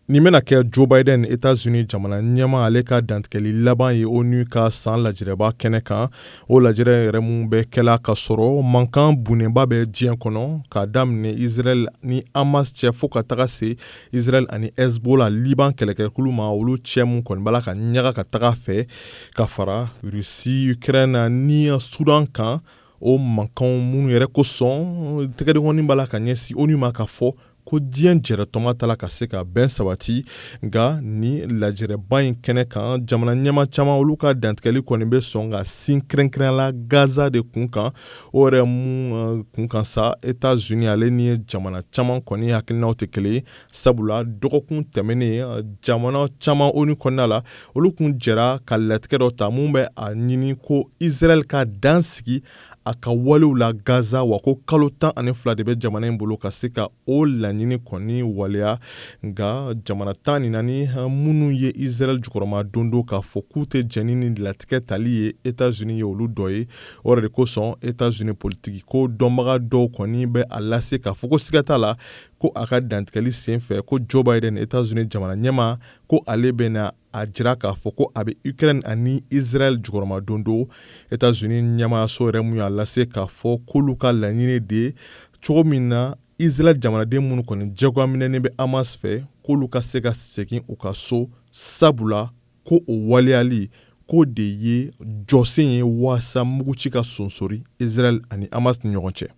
Nin bɛna kɛ Joe Biden, Etats-Unis jamana ɲɛmaa, ale ka dantigɛli laban ye ONU ka san lajɛrɛba kɛnɛ kan. O lajɛrɛ yɛrɛ mun bɛ kɛla ka sɔrɔ mankan bonnenba bɛ diɲɛ kɔnɔ, k'a daminɛ Israel ni Hamas cɛ fo ka taga se Israel ani Hezbollah, Liban kɛlɛkɛkulu ma, olu cɛ mun kɔni b'a la ka ɲaga ka taga fɛ, ka fara Russie, Ukraine ni Soudan kan. O mankanw minnu yɛrɛ kosɔn, tɛgɛdenkɔni b'a la ka ɲɛsin ONU ma k'a fɔ ko diɲɛ jɛrɛtɔma ta la ka se ka bɛn sabati. Nka ni lajɛrɛba in kɛnɛ kan, jamana ɲɛmaa caman, olu ka dantigɛli kɔni bɛ sɔn ka sin kɛrɛnkɛrɛn la Gaza de kun kan. O yɛrɛ mun kun kan sa, Etats-Unis ale ni jamana caman kɔni hakilinaw tɛ kelen ye, sabula dɔgɔkun tɛmɛnen, jamana caman ONU kɔnɔna la, olu kun jɛra ka latigɛ dɔ ta mun bɛ a ɲini ko Israël ka dan sigi a ka walew la Gaza, wa ko kalo 12 de bɛ jamana in bolo ka se ka o laɲini kɔni waleya. Nka jamana 14 minnu ye Israël jukɔrɔma don don k'a fɔ k'u tɛ jɛn ni latigɛ tali ye, Etats-Unis ye olu dɔ ye. O yɛrɛ de kosɔn, Etats-Unis politiki ko dɔnbaga dɔw kɔni bɛ a lase k'a fɔ ko siga t'a la ko a ka dantigɛli senfɛ, ko Joe Biden, Etats-Unis jamana ɲɛmaa, ko ale bɛna a jira k'a fɔ ko a bɛ Ukraine ani Israël jukɔrɔma don don. Etats-Unis ɲɛmaayaso yɛrɛ mun y'a lase k'a fɔ k'olu ka laɲini de cogo min na Israël jamanaden minnu kɔni jagoyaminɛnen bɛ Hamas fɛ, k'olu ka se ka segin u ka so, sabula ko o waleyali k'o de ye jɔsen ye waasa muguci ka sonsori Israël ani Hamas ni ɲɔgɔn cɛ.